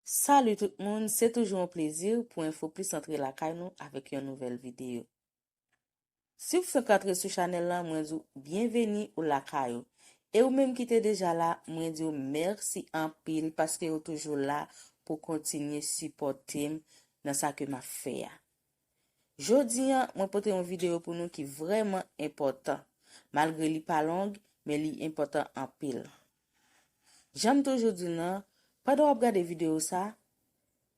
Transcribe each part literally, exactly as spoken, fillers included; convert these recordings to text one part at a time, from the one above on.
Salut tout moun, se toujou yon plezi pou Enfo Plis antre lakay nou avèk yon nouvèl videyo. Si w fenk antre sou chanèl lan, mwen di w byenveni ou lakay ou. E ou menm ki te deja la, mwen di w mèsi anpil paske ou toujou la pou kontinye sipòte m nan sa ke m ap fè a. Jodi a, mwen pote yon videyo pou nou ki vrèman enpòtan. Malgre li pa long, men li enpòtan anpil. Jan m toujou di w nan, pandan w ap gade videyo sa,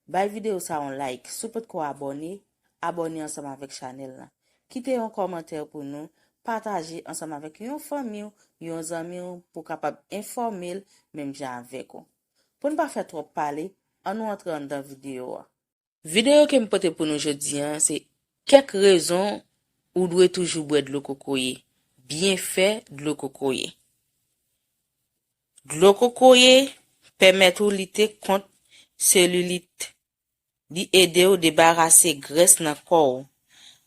bay videyo sa yon like. Si w potko abòne, abòne ansanm avèk chanèl lan. Kite yon kòmantè pou nou, pataje ansanm avèk yon fanmi w, yon zanmi w pou w kapab enfòme l menm jan avèk ou. Pou n pa fè twòp pale, ann nou antre anndan videyo a. Videyo ke m pote pou nou jodi a, se kèk rezon ou dwe toujou bwè dlo kokoye. Byenfè dlo kokoye. Dlo kokoye pèmèt ou lite kont selilit. Li ede w debarase grès nan kò w,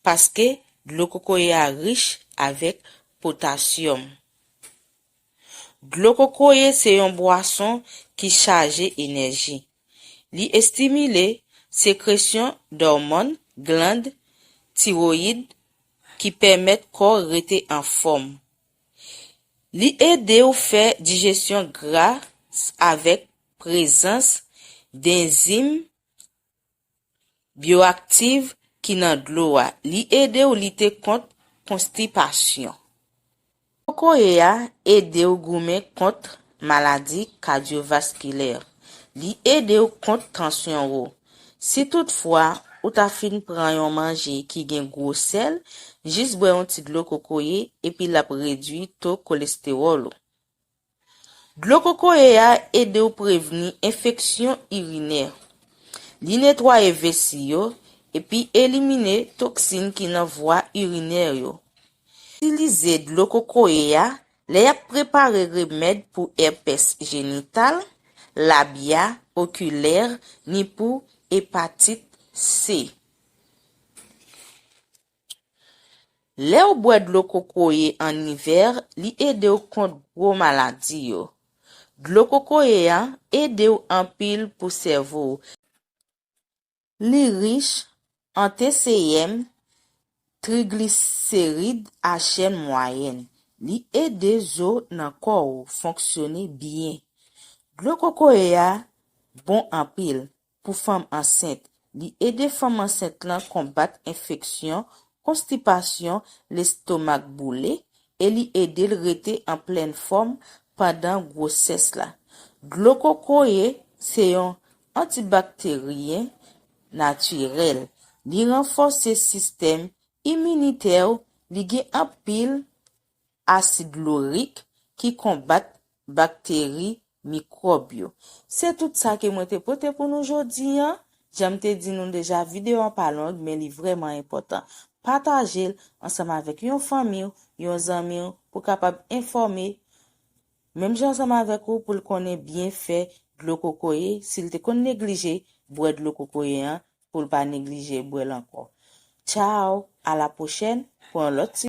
paske dlo kokoye a rich avèk potasyòm. Dlo kokoye se yon bwason ki chaje enèji. Li estimile sekresyon dòmòn, glann tiwoyid ki pèmèt kò rete anfòm. Li ede w fè dijesyon gras avèk prezans denzim byoaktiv ki nan dlo a. Li ede w lite kont konstipasyon. Kokoye a ede w goumen kont maladi kadyovaskilè. Li ede w kont tansyon wo. Si toutfwa ou ta fin pran yon manje ki gen gwo sèl, jis bwè yon ti dlo kokoye epi l ap redui to kolestewòl ou. Dlo kokoye a ede w prevni enfeksyon irinè. Li netwaye vesi yo epi elimine toksin ki nan vwa irinè yo. Itilize dlo kokoye a lè y ap prepare remèd pou èpès jenital, labya, okilè, ni pou epatit C. Lè w bwè dlo kokoye an ivè, li ede w kont gwo maladi yo. Dlo kokoye a ede w anpil pou sèvo w. Li rich an T C M, trigliserid a chèn mwayèn. Li ede zo nan kò w fonksyone byen. Dlo kokoye a bon anpil pou fanm ansent. Li ede fanm ansent lan konbat enfeksyon, konstipasyon, lestomak boule, e li ede l rete an plèn fòm pandan gwosès la. Dlo kokoye se yon antibakteryen natirèl. Li ranfòse sistèm iminitè w, li gen anpil asid lorik ki konbat bakteri, mikwòb yo. Se tout sa ke mwen te pote pou nou jodi a. Jan m te di nou deja, videyo an pa long, men li vrèman enpòtan. Pataje l ansanm avèk yon fanmi w, yon zanmi w, pou kapab enfòme, menm jan ansanm avèk ou, pou l konnen byenfè dlo kokoye, si l te konn neglije bwè dlo kokoye an, pou l pa neglije bwè l ankò. Tchao, a la pwochèn pou yon lòt ti